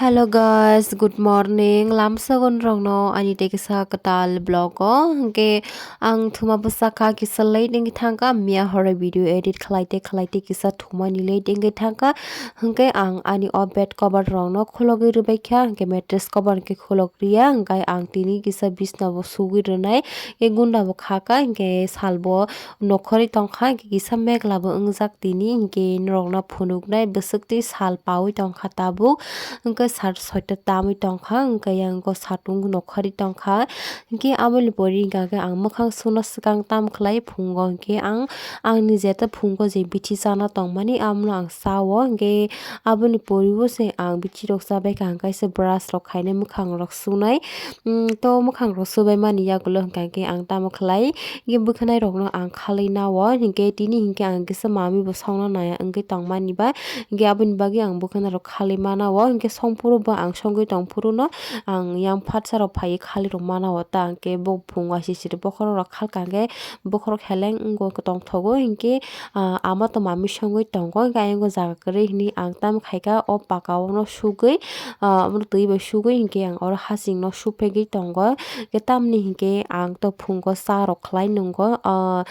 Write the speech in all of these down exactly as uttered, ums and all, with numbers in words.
Hello guys, good morning. Lamsogon rokno ani tei kisa kwtal vlog o. Hwnkhe ang thuma bwsakha kisa late wngwi thangkha. Miya horo video edit khlai tei khlai tei kisa thumani late wngwi thangkha. Hwnkhe ang ani o bed cover rokno khulogwi rwbaikha. Hwnkhe mattress cover hwnkhe khulok riya. Hwnkhe ang tini kisa bisna bo sugwi rwnai. Hwnkhe gunda bo khaka. Hwnkhe salbo nokhorwi tongkha, hwnkhe kisa megla bo wngjak tini, hwnkhe norokno phunuknai bwswk twi sal paui tongkha tabuk, hwnkhe sat soita tamwi tongkha, hwnkhe yang satung nokhorwi tongkha, hwnkhe aboni pore hwnkha khe ang mwkhang suna swkang tam khlai phungo, hwnkhe ang, ang ni jeta phungo je bithi chana tongmani, abono ang chao, hwnkhe aboni pore bo se ang bithi rok chabaikha, hwnkhe se brush rok khainai mwkhang rok sunai. Mm, to mwkhang rok subai mani yagulo hwnkha khe ang tamo khlai, hwnkhe bwkhanai rokno ang khalwi nao, hwnkhe tini hwnkhe ang kisa mami bo songna naya wngwi tongmani ba, hwnkhe aboni bagwi ang bwkhana rok khalwi mana o, hwnkhe songphuru bo ang songwi tongphuru no ang yang phatsa rok phaiwi khalwi rok mana o ta, hwnkhe bo phung waisisiri bokhorok rok khalka hwnkhe bokhorok heleng wngwi tongthogo, hwnkhe, ah, ama to mami songwi tongo, hwnkhe ayang o jaga kwrwi hwnwi ang tamo khaikha o paka o no sugwi, ah, omo twi bai sugwi hinkhe ang oro hasing no supegwi tongo. Hwnkhe tamni hinkhe ang to phungo cha rok khlai nwngo, ah,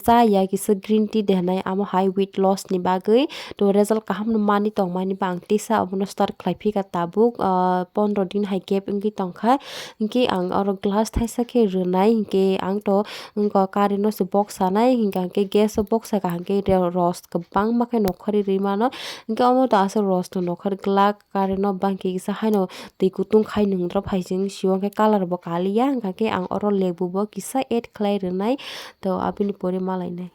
cha ya kisa green tea de hinai amo hai weight loss ni bagwi to result kaham no mani tongmani ba ang tisa obono start khlai phika tabuk, ah, pondro din hai gap wngwi tongkha. Hinkhe ang oro glass thaisa khe rwnai hinkhe ang to wngkha current no se bok sanai hinkha hinkhe gas o bok saka hinkhe ro-, ros kwbangma khe nokhorwi rwi mano. Hinkhe omo to aswk ros no nokhorwi glak. Current no bangkhe kisa haino twi kutung khai nwngrw phai sing sio, hwnkhe colour bo kaliya, hwnkha khe ang oro lebu bo kisa add khlai rwnai, to aboni pore malainai.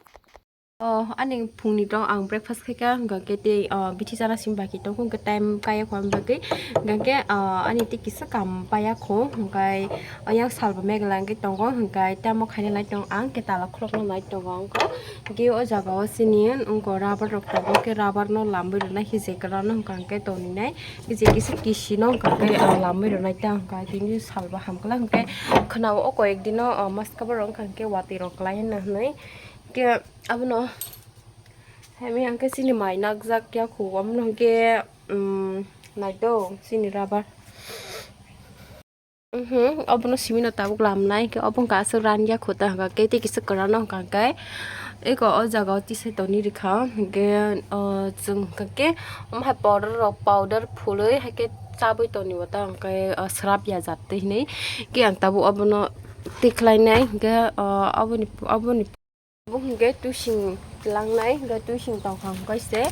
Oh, ani phungni to ang breakfast khaikha, hwnkha khe tei, oh, bithi chana simi baki tongkha, hwnkhe time kaya kho aboni bagwi, hwnkha khe, oh, ani tei kisa kam paya kho, hwnkhe, oh, yang salbo megla wngwi tongo, hwnkhe tamo khaina nai tong ang, khe tala khulokna nai tongo ang kho. Hwnkhe o jaga o chini wngkha rubber rok tongo, khe rubber no lamwi rwnai khe je kwran no hwnkha hwnkhe toninai. Kisi kisi kisi no hwnkha khe, ah, lamwi rwnai ta hwnkha tini salbo hamkla hwnkhe khwnao o koyek dino, ah, maska borok wngkha hwnkhe watwi rok klai hwnna hwnwi. Khe abono hamya hwnkhe chini mai nakjak ya khu omono hwnkhe, um, naito chini rubber. Mhm, obono simi no tabuk lamnai, hwnkhe obo wngkha aswk ranya khuta hwnkha khe tei kisa kwrano hwnkha khe eko o jaga o tisai toni rikha, hwnkhe, o, chwng hwnkha khe omo hai powder rok, powder phulwi hai khe chabwi toni o ta hwnkhe, o, swrap ya jat twi hinwi khe ang tabuk obono tikhlainai hwnkhe, o, oboni, oboni. Bo hwnkhe twising langnai, hwnkhe twising tongkha hwnkhe se,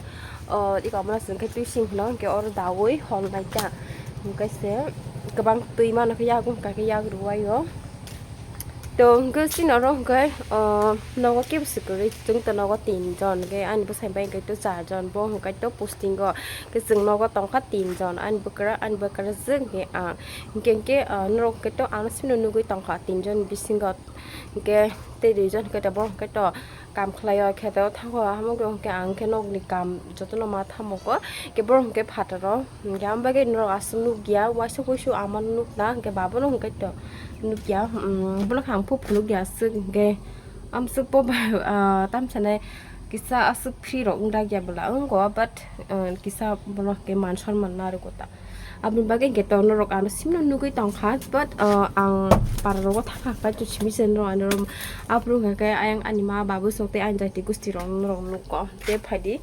o, iko mano se hwnkhe twising hwno hwnkhe oro daui holnai ta. Hwnkhe se kwbang twi mano khe yago hwnkha khe yak rwui o. To hwnkhe chini oro hwnkhe, o, nogo kebo se kwrwi, chwng to nogo tin jon, hwnkhe ani bwsai bai hwnkhe to char jon, bo hwnkhe to posting o, hwnkhe chwng nogo tongkha tin jon, ani bwkra, ani bwkrajwk hwnkhe ang. Hwnkhe, hwnkhe, o, norok hwnkhe to ano simi no nugui tongkha tin jon bisingo. Hwnkhe tei duijon hwnkhe tabuk hwnkhe to kam khlaio, kheto thango, hamjakgo hwnkhe ang khe nokni kam jotono ma thamogo, hwnkhe borok hwnkhe phataro, hwnkhe ambagwi norok aswk nukya, uaisuk uisu amano nukna, hwnkhe babono hwnkhe to nukya, um, bono khe ang phuk phunukya aswk, hwnkhe amswk bo bai, ah, tamsanai kisa aswk free rok wngdakya bwla wngo, but, ah, kisa bono hwnkhe man sonman narwgo ta. Aboni bagwi hwnkhe to norok ano simno nugui tongkha, but, uh, ang para rogo thangkha hwnkhe to simi se norok ano rom-, aphuru hwnkha khe ayang ani ma babu sok tei ani jati gusti rok norok nukgo tei phaidi.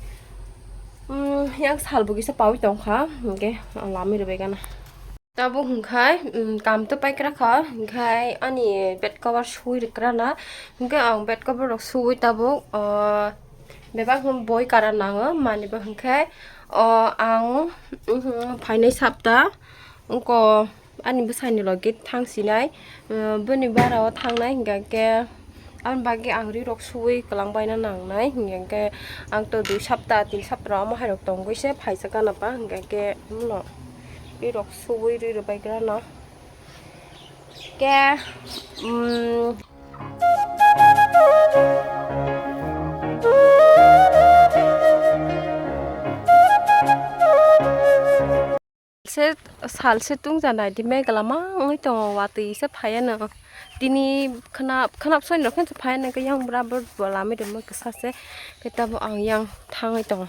Um, yang salbo kisa paui tongkha, hwnkhe ang lamwi rwbaikha na. Tabuk hwnkhe, um, kam to paikra kha, hwnkhe ani bed cover sui rwkra na, hwnkhe ang bed cover rok sui tabuk, uh, bebak hwn boi kara nango, mani bo hwnkhe, o, ang, mhm, phainai sapta, wngko ani bwsani logi thang sinai, eh, bini bara o thangnai, hingka khe aboni bagwi ang ri rok suwi kwlang baina nangnai, hingka khe ang to dui sapta, tin sapta rok omo hai rok tongwi se phaisa gana ba, hingka khe omo no ri rok suwi ri rwbai gra no. Khe, um, se, sal se tungja nai di, megla ma wngwi tongo, watwi se phaiya no. Tini khwnap, khwnap soi no khe phaiya no, yang bwra bo lamwi rwma kisa se, khe tabuk ang yang thangwi tongo.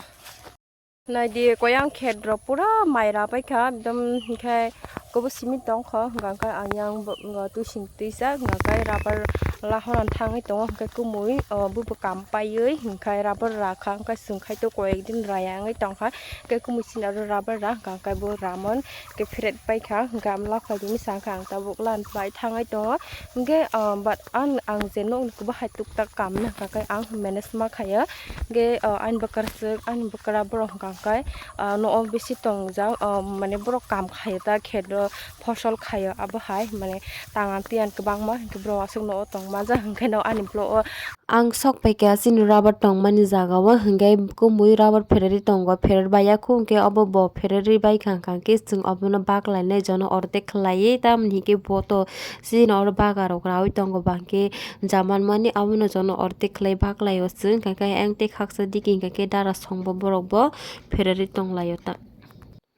Naidi koyang khet rok pura mai ra paikha, ekdom hinkhe kobo simi tongkho, hwnkha khe ang yang bo, twising twisa, hwnkha khe rubber lahorna thangwi tongo, hwnkhe kumui, o, bubo kam paiwi, hwnkhe rubber rakha, hwnkhe chwng khai to koyek din raya wngwi tongkha, hwnkhe kumui chini aro rubber ra, hwnkha khe bo ramon, hwnkhe pheret paikha, hwnkhe amla phaidi ni sakha ang tabuk lan pai thangwi tongo, hwnkhe, o, but ang, ang je nokni kwbahai tuktak kam wngkha khe ang manage ma khaio. Hwnkhe, o, ani bwkraswk, ani bwkra borok hwnkha khe, o, nogo bisi tongjak, o, mane borok kam khaio ta kheto phosol khaio, abo hai mane tangan tiyan kwbangma hwnkhe borok aswk nogo tongma jak hwnkhe no ani vlog o. Ang sok paikha chini rubber tongmani jaga o, hwnkhe kumui rubber phererwi tongo, pherer baiya khu hwnkhe obo bo phererwi baikha, hwnkha khe chwng obono baklainai jono ordek khlaiwi, tamoni hwnkhe bo to chini oro bagarok raui tongo, ba hwnkhe jaman mani abono jono ortek khlai baklaio chwng, hwnkha khe ayang tei khaksa digi hwnkha khe dara songbo borok bo phererwi tonglaio ta.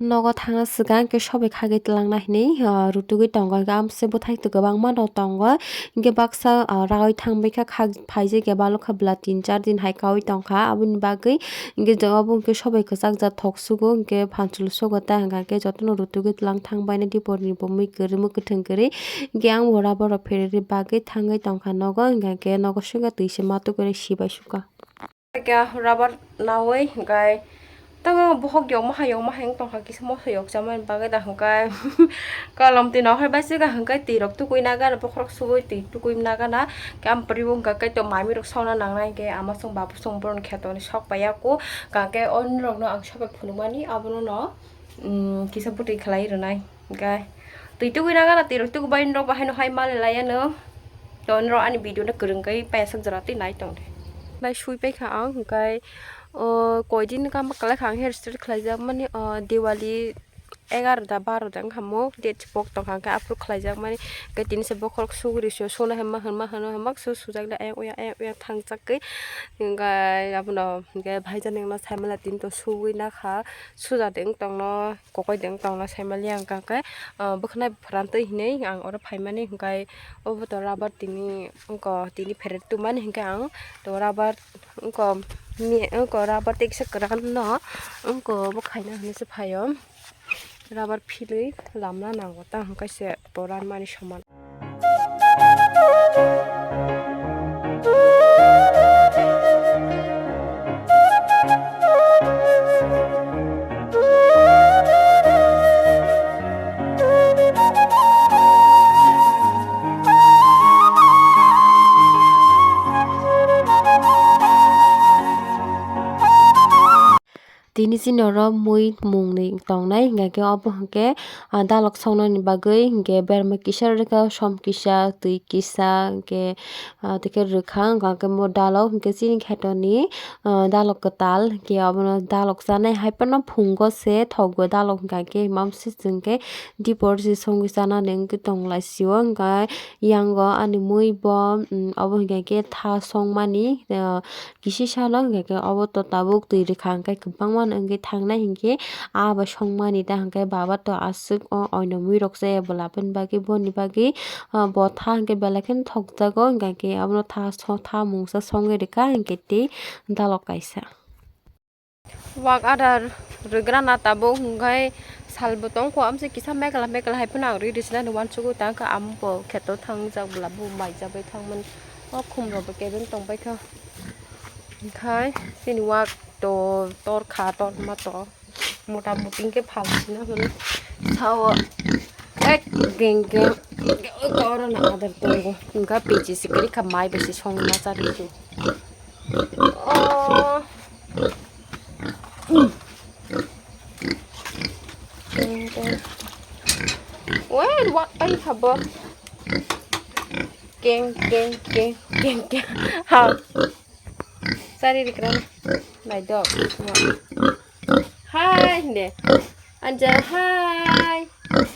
Nogo thangna swkang khe sobai khagwi twlangna hinwi, ah, rutugwi tongo, hwnkhe amse bwthai kwbangma no tongo, hwnkhe baksa, ah, raui thangbaikha khak phaijak ya balokha bwla tin char din hai kaui tongkha, aboni bagwi hwnkhe jawabo hwnkhe sobai kwchak jak thok sugo, hwnkhe phanchul sugo ta hwnkha khe jotono rutugwi twlang thangbaino diporni bo mui kwrwi mui kwthwng kwrwi. Hwnkhe ang bo rubber rok phererwi bagwi thangwi tongkha nogo, hwnkha khe nogo swkha twi se ma tukurwi sibai sukha. Khe rubber naui hwnkhe tongo bohok yokma hai yokma hai wng tongkha, kisa moso yokchamani bagwi da hwnkhe kolom twi nokha bai swkha hwnkhe twi rok tukui nagana, bokhorok sugui twi tukui nagana, khe ampri bo hwnkha khe to mami rok songna nangnai, hwnkhe ama song babu song borok kheto ni sok paiya kho, hwnkha khe onrokno ang sobai phunukmani abono no. Umm, kisa bwtwi khlai rwnai. Hwnkhe twi tugwi nagana, twi rok tugwi bai norok bahaino hai mali laiya no. To norok ani video no kwrwng khe paiyasak jora twi nai tong de. Nai sui paikha ang, hwnkhe, o, koidin kama kwlaikha ang hair style khlaijak mani, o, Diwali egaroh ta baroh ta wngkha mo, date se pok tongkha, hwnkhe aphuru khlaijakmani, hwnkhe tini se bokhorok sugri se sona hema hwnma hwno hema se sujak da, ayang uya ayang uya thangjak khe, hwnkhe abono hwnkhe bhaijaknai wngna saimaliya tini to sugwi nakha, suja de wng tongno, kokoi de wng tongno saimaliya, hwnkhe, ah, bwkhwnai phrantwi hinwi ang oro phaimani, hwnkhe obo to rubber tini wngkha, tini pherek tongmani, hwnkhe ang to rubber wngkha, wngkha rubber tei kisa kwran no wngkha, obo khaina hinwi se phaio. Rubber philwi lamna nango, tamo kaisa to ranmani soman. Tini chini oro mui mungni tongnai, hingkha khe obo hingkhe, ah, dalok soknani bagwi hingkhe berma kisa rwkha, som kisa, twi kisa, hingkhe, ah, tei khe rwkha, hingkha khe mo dalok hingkhe chini kheto ni, ah, dalok kwtal, hingkhe obono dalok chanai hai phano phungo se thokgo dalok, hingkha khe mamsising khe dipor se songwi chanani wngwi tong lai sio, hingkha yango ani mui bo, um, obo hingkha khe tha songmani, ah, Kisi salo hingkha khe obo to tabuk twi rwkha hingkhe kwbangma no wngwi thangnai hinkhe ah bai songmani ta hingkhe baba to aswk o oino mui rok chaya bwla aboni bagwi boni bagwi ah bo tha hingkhe belai kheno thokjago hingkha khe abono tha so tha mungsa songwi rwkha hinkhe tei dalok kaisa. Wak adar rwgrana tabuk hingkhe salbo tongkho amse kisa megla megla hai phano ang rwi rwchinani uansukgwi tangkha, amo bo kheto thangjak bwla bo maijagwi thangmani o khumrokbo kebeng tongbaikha. Hingkhai chini wak to torkha torma to mota moti hingkhe phalsina hwnwi sao ek geng geng oro na adar tongo hingkha pechi se kwrwikha mai bai se songna charwkhe o. Geng geng. Wen wak pai habo. Geng geng geng geng geng. Ha. Sari rikran. Naidok. Hai ne. Anja hai.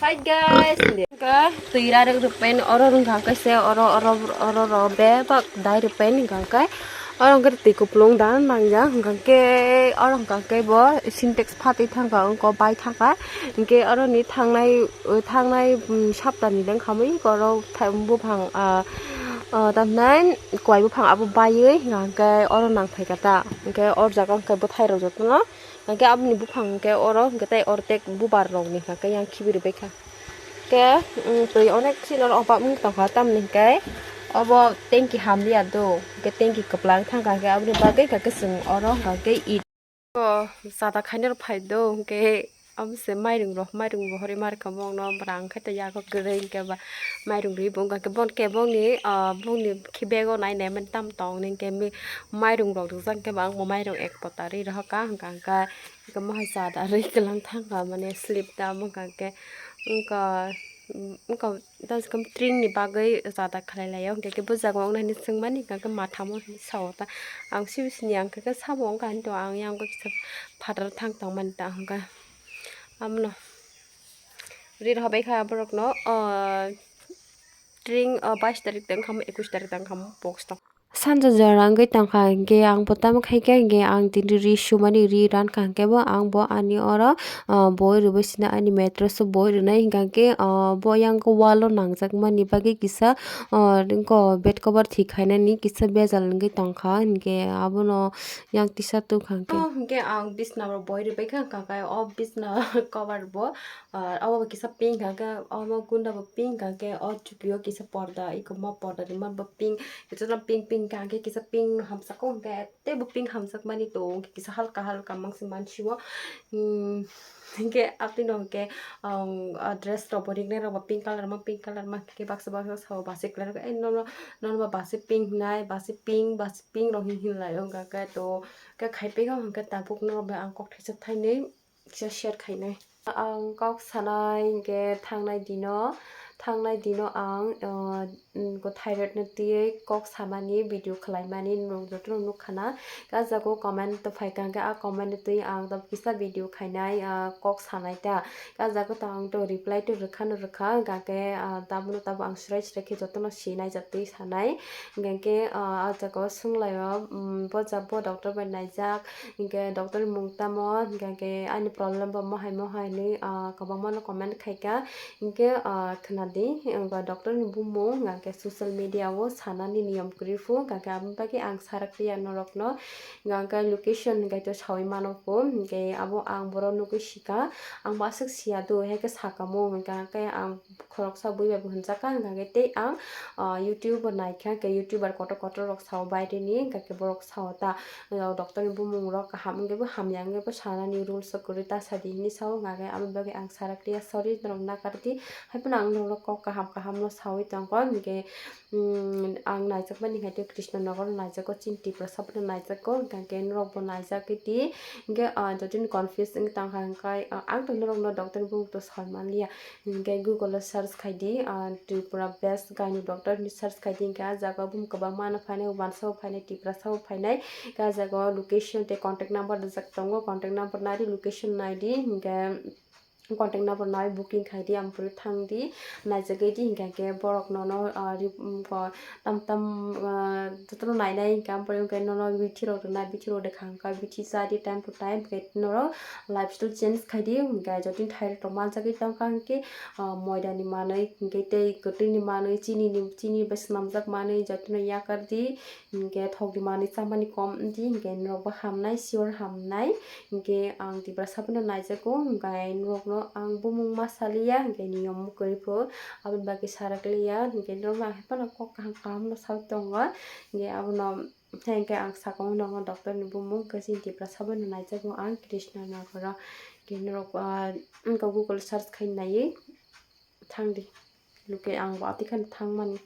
Hi guys. Hingkha twi rarwk rwpen oro wngkha khe se oro oro oro ro bebak dai rwpen hingkha khe oro hingkhe twi kupulung dan mangya hingkha khe oro hingkha khe bo sintex phatwi thangkha wngkha bai thangkha hingkhe oro ni thangnai thangnai sapta ni wngkha mui oro buphang ah O tamhinai kwai buphang abo baiwi hwnkhe oro nang phaikha ta, hwnkhe oro jaga hwnkhe bwthairok jotono, hwnkhe aboni buphang hwnkhe oro hwnkhe tei ortek bubar rokni hwnkhe yang khibi rwbaikha. Hwnkhe, mm, twi onek sino obak wng tongkha, tamni hwnkhe obo tanki hamliya do, hwnkhe tanki kwplang thangkha, hwnkhe aboni bagwi hwnkhe chwng oro hwnkhe it. O chata khainai rok phai do, hwnkhe abo se mairung rok, mairung rohorwi ma rwkha bongno, bwrang khe tei yago kwrwi hwnkhe ba mairung rwi bo wngkha khe, bon khe bongni, ah, bongni khe bego nai nai mani tam tong hwnkhe mi-, mairung rok rijak hwnkhe ba ang bo mairung ek pota rwi rohorkha, hwnkha hwnkhe hwnkhe mohai chata rwi kwlang thangkha mane sleep ta wngkha hwnkhe wngkha wngkha. Tei se tring ni bagwi chata khlai laio, hwnkhe khe bwjak wngnai hinwi swngmani, hwnkhe khe mathamo hinwi sao ta. Ang sibi sini ang khe khe sabo wngkha hinwi tong, ang yang kisa phataro thang tongmani ta hwnkhe. Abono rir hobai kha borokno, o, tring, o, bais tarik tong kha, ekush tarik tong kha, box tong. Sanja jora wngwi tongkha, hwnkhe ang bo tamo khaikha, hwnkhe ang tini ri sumani ri rankha, hwnkhe bo ang bo ani oro, ah, boi rwbai sina ani mattress o boi rwnai, hwnkha khe, ah, bo yang wall o nangjakmani bagwi kisa, ah, bed cover thik khainani kisa bejal wngwi tongkha, hwnkhe abono yang tisa tongkha hwnkhe. Oh, hwnkhe ang bisna o boi rwbaikha, hwnkha khe o bisna cover bo, ah, obo kisa pink, hwnkha khe omo gunda bo pink, hwnkha khe o chukio kisa porda, eko mo porda rimani bo pink. Jotono pink pink hwnkha khe kisa pink no hamsako hwnkhe teibo pink hamjakmani tongo, hwnkhe kisa halka halka mangsi mansi o. Hmm, hwnkhe aboni hwnkhe, um, ah, dress rok bo ringnai rok bo pink colour ma, pink colour ma, hwnkhe baksa baksa sao basi kwlai rok, "Ei, nono, nono ba basi pink hinai, basi pink, basi pink," rok hin hinlai o, hwnkha khe to khe khai pik o, hwnkhe tabuk norok bai ang kok thaisa thainwi kisa share khainai. Ang kok sanai hwnkhe thangnai dino, thangnai dino ang, ah, mm, ko thyroid no twiwi kok samani video khwlaimani nwng jotono nukha na. Khe ah jaga o comment to phaikha hwnkhe ah comment no twiwi ang to kisa video khainai, ah, kok sanai ta. Khe ah jaga o to ang to reply to rwkha no rwkha, hwnkha khe, ah, tabuk no tabuk ang swrai swrai khe jotono sinai jatwi sanai. Hwnkha khe, ah, ah jaga o swnglaio, mm, bo ja bo doctor bai naijak, hwnkhe doctor ni mung tamo, hwnkha khe ani problem bo mohai mohai hinwi, ah, kwbangma no comment khaikha. Hwnkhe, ah, khwnadi, hwnkha doctor ni bumung, hwnkha khe social media o sanani niyom kwrwi phu, hwnkha khe aboni bagwi ang sarak liya norokno, hwnkha khe location hwnkhe to sawi mano phu, hwnkhe abo ang borok nugwi sika, ang bo aswk siya do, hai khe saka mung, hwnkha khe ang khoroksa bui bai bo hwnjakha, hwnkha khe tei ang, ah, YouTube o naikha, hwnkhe YouTuber kotor kotor rok sao baireni, hwnkha khe borok sao ta, ah, doctor ni bumung rok kaham wngwi bo hamya wngwi bo sanani rules o kwrwi ta sadi hinwi sao, hwnkha khe aboni bagwi ang sarak liya, sorry norok nakardi, hai phano ang norok kok kaham kaham no sawi tongkha, hwnkhe, mm, ang naijakmani hwnkhe tei Krishna Nagar o naijago, chini Tiprasa phano naijago, hwnkha khe norok bo naijak di, hwnkhe, ah, jotoni confuse wngwi tongkha, hwnkhe, ah, ang to norok no doctor ni bumung to sai manliya. Hwnkhe Google o search khai di, ah, Tripura best gynae doctor hinwi search khai di, hwnkhe ah jaga o bumung kwbangma no phainai, uansuk o phainai, Tiprasa o phainai, hwnkhe ah jaga o location tei contact number rijak tongo, contact number nai di, location nai di, hwnkhe contact number nai booking khai di, ampore thang di, naijagwi di, hwnkhe khe borok nono, ah, ri-, um, ko-, tam tam, ah, jotono nainai hwnkhe, ampore hwnkhe nono bithi rok rwnai, bithi rok de khang kha, bithi cha di time to time, hwnkhe norok lifestyle change khai di, hwnkhe jotoni thyroid rok manjagwi tongkha hwnkhe, ah, moida ni manwi, hwnkhe tei kwtwi ni manwi, chini ni, chini bai swnamjak manwi jotono yakar di, hwnkhe thok ni manwi chamani kom wng di, hwnkhe norok bo hamnai, sure hamnai, hwnkhe ang Tiprasa phano naijago, hwnkhe norok no ang bumung ma saliya, hwnkhe niyom kwrwi pho, aboni bagwi sarak liya, hwnkhe norok no ang hai phano kok kaham kaham no sawi tongo, hwnkhe abono. Hwnkhe ang sakao nono doctor ni bumung khe chini Tiprasa bai no naijago ang Krishna Nagar o. Khe norok, ah, wngkha Google search khai naiwi thang di. Loke ang bo atwi kheno thang mani.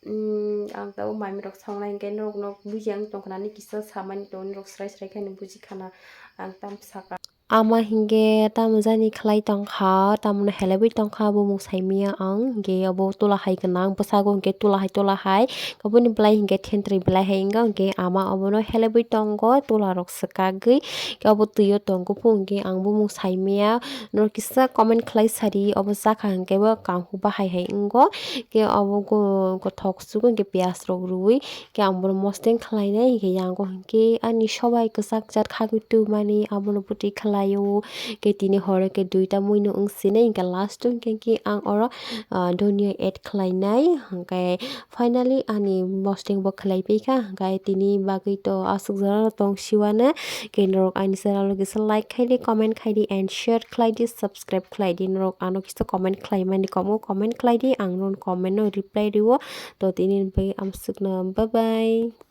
Hmm, ang tabuk mai rok sawnai hwnkhe norok no bujiya wng tong kha nani kisa samani tongo norok srai srai khe no buji khana ang tam saka. Ama hinkhe tamo jani khlai tongkha, tamono helebwi tongkha, bumung saimanya ang hinkhe obo tola hai gwnang, bwsago hinkhe tola hai tola hai, oboni belai hinkhe thentwrwi belai hai wngkha, hinkhe ama obono helebwi tongo, tola rok swkagwi, hinkhe obo twio tongo, hinkhe ang bumung saimanya, norok kisa comment khlai sadi, obo chakha hinkhe bo kangkuk bahai hai wngo, hinkhe obo go-, gothok sugo hinkhe piyaj rok rwui, hinkhe ang bono mosdeng khlainai, hinkhe yango hinkhe ani sobai kwchak jat khagwi twmani abono bwtwi khlai. Ayo, ke tini horo ke duita mui no wng sinai, hingke last o hingke ke ang oro, ah, donia add khlai nai, hingke finally ani mosting bo khlai pai kha, hingke tini bagwi to aswk jora no tong siwano, ke norok ani channel o kisa like khai di, comment khai di and share khlai di, subscribe khlai di, norok ano kisa comment khlai mani komo comment khlai di, ang non comment no reply riwo, to tini bagwi amswk no, bye bye.